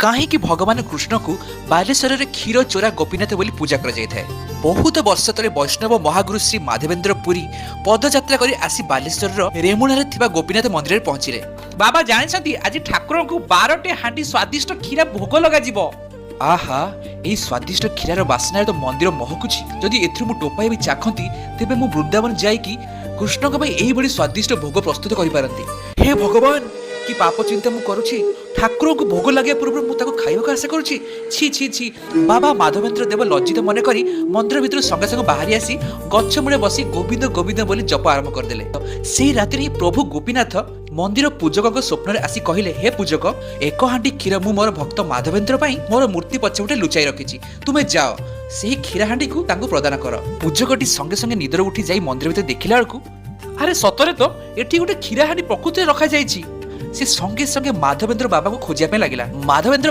କାହିଁକି ଭଗବାନ କୃଷ୍ଣକୁ ବାଲେଶ୍ୱରରେ କ୍ଷୀର ଚୋରା ଗୋପୀନାଥ ବୋଲି ପୂଜା କରାଯାଇଥାଏ? ବହୁତ ବର୍ଷ ତଳେ ବୈଷ୍ଣବ ମହାଗୁରୁ ଶ୍ରୀ ମାଧବେନ୍ଦ୍ର ପୁରୀ ପଦଯାତ୍ରା କରି ଆସି ବାଲେଶ୍ୱରର ରେମୁଣାରେ ଥିବା ଗୋପୀନାଥ ମନ୍ଦିରରେ ପହଞ୍ଚିଲେ। ବାବା ଜାଣିଛନ୍ତି, ଆଜି ଠାକୁରଙ୍କୁ 12ଟି ହାଣ୍ଡି ସ୍ୱାଦିଷ୍ଟ କ୍ଷୀରା ଭୋଗ ଲଗାଯିବ। ଆହା, ଏହି ସ୍ୱାଦିଷ୍ଟ କ୍ଷୀରାର ବାସ୍ନାରେ ତ ମନ୍ଦିର ମହକୁଛି। ଯଦି ଏଥିରୁ ମୁଁ ଟୋପାଏ ବି ଚାଖନ୍ତି, ତେବେ ମୁଁ ବୃନ୍ଦାବନ ଯାଇକି କୃଷ୍ଣଙ୍କ ପାଇଁ ଏଇଭଳି ସ୍ୱାଦିଷ୍ଟ ଭୋଗ ପ୍ରସ୍ତୁତ କରିପାରନ୍ତି। ହେ ଭଗବାନ, କି ପାପ ଚିନ୍ତା ମୁଁ କରୁଛି! ଠାକୁରଙ୍କୁ ଭୋଗ ଲାଗିବା ପୂର୍ବରୁ ମୁଁ ତାକୁ ଖାଇବାକୁ ଆଶା କରୁଛି। ଛି ଛି ଛି! ବାବା ମାଧବେନ୍ଦ୍ର ଦେବ ଲଜ୍ଜିତ ମନେ କରି ମନ୍ଦିର ଭିତରୁ ସଙ୍ଗେ ସଙ୍ଗେ ବାହାରି ଆସି ଗଛ ମୂଳେ ବସି ଗୋବିନ୍ଦ ଗୋବିନ୍ଦ ବୋଲି ଜପ ଆରମ୍ଭ କରିଦେଲେ। ସେଇ ରାତିରେ ହିଁ ପ୍ରଭୁ ଗୋପୀନାଥ ମନ୍ଦିର ପୂଜକଙ୍କ ସ୍ୱପ୍ନରେ ଆସି କହିଲେ, "ହେ ପୂଜକ, ଏକ ହାଣ୍ଡି କ୍ଷୀର ମୁଁ ମୋର ଭକ୍ତ ମାଧବେନ୍ଦ୍ର ପାଇଁ ମୋର ମୂର୍ତ୍ତି ପଛପଟେ ଲୁଚାଇ ରଖିଛି। ତୁମେ ଯାଅ, ସେହି କ୍ଷୀର ହାଣ୍ଡିକୁ ତାଙ୍କୁ ପ୍ରଦାନ କର।" ପୂଜକଟି ସଙ୍ଗେ ସଙ୍ଗେ ନିଦରୁ ଉଠି ଯାଇ ମନ୍ଦିର ଭିତରେ ଦେଖିଲା ବେଳକୁ, ଆରେ ସତରେ ତ ଏଠି ଗୋଟେ କ୍ଷୀର ହାଣ୍ଡି ପ୍ରକୃତରେ ରଖାଯାଇଛି। ସେ ସଙ୍ଗେ ସଙ୍ଗେ ମାଧବେନ୍ଦ୍ର ବାବାଙ୍କୁ ଖୋଜିବା ପାଇଁ ଲାଗିଲା। ମାଧବେନ୍ଦ୍ର